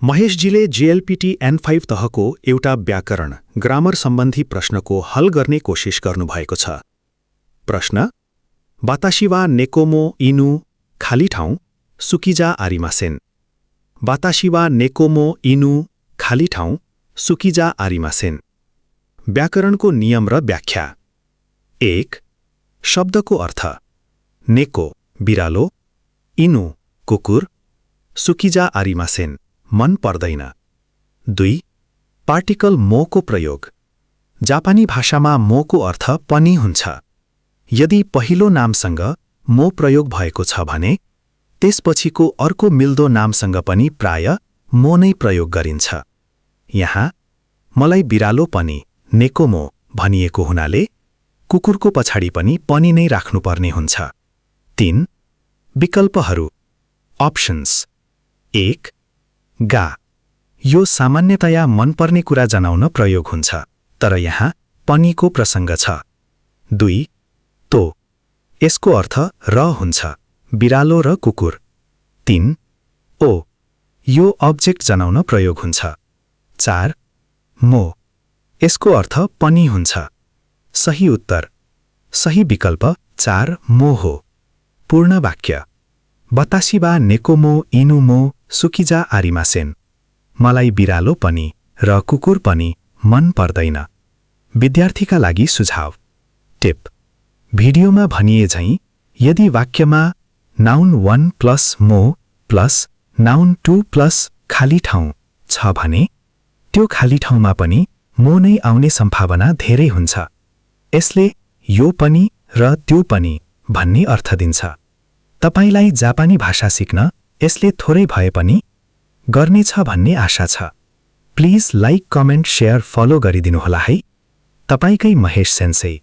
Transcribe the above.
महेशजीले JLPT N5 तहको एउटा व्याकरण ग्रामर सम्बन्धी प्रश्नको हल गर्ने कोसिस गर्नुभएको छ। प्रश्न: वाताशी वा नेकोमो इनु खाली ठाउँ सुकिजा आरिमासेन। वाताशी वा नेकोमो इनु खाली ठाउँ सुकिजा आरिमासेन। व्याकरणको नियम र व्याख्या। 1. शब्दको अर्थ: नेको बिरालो, इनु कुकुर, सुकिजा आरिमासेन मन पर्दैन। 2. पार्टिकल मोको प्रयोग। जापानी भाषामा मोको अर्थ पनि हुन्छ। यदि पहिलो नामसँग मो प्रयोग भएको छ भने त्यसपछिको अर्को मिल्दो नामसँग पनि प्राय मो नै प्रयोग गरिन्छ। यहाँ मलाई बिरालो पनि नेकोमो भनिएको हुनाले कुकुरको पछाडि पनि पनि नै राख्नुपर्ने हुन्छ। 3. विकल्पहरू। अप्सन्स। 1. गा यो सामान्यतया मनपर्ने कुरा जनाउन प्रयोग हुन्छ, तर यहाँ पनिको प्रसङ्ग छ। 2. तो यसको अर्थ र हुन्छ, बिरालो र कुकुर। 3. ओ यो अब्जेक्ट जनाउन प्रयोग हुन्छ। 4. मो यसको अर्थ पनि हुन्छ। सही उत्तर। सही विकल्प 4 मो हो। पूर्ण वाक्य। वाताशी वा नेकोमो इनु मो सुकिजा आरिमासेन। मलाई बिरालो पनि र कुकुर पनि मन पर्दैन। विद्यार्थीका लागि सुझाव। टिप: भिडियोमा भनिए झैं यदि वाक्यमा नाउन 1 प्लस मो प्लस नाउन 2 प्लस खाली ठाउँ छ भने त्यो खाली ठाउँमा पनि मो नै आउने सम्भावना धेरै हुन्छ। यसले यो पनि र त्यो पनि भन्ने अर्थ दिन्छ। तपाईलाई जापानी भाषा सिक्न यसले थोरै भए पनि गर्नेछ भन्ने आशा छ। Please like, comment, share, follow गरिदिनुहोला है। तपाईकै महेश सेन्सेई।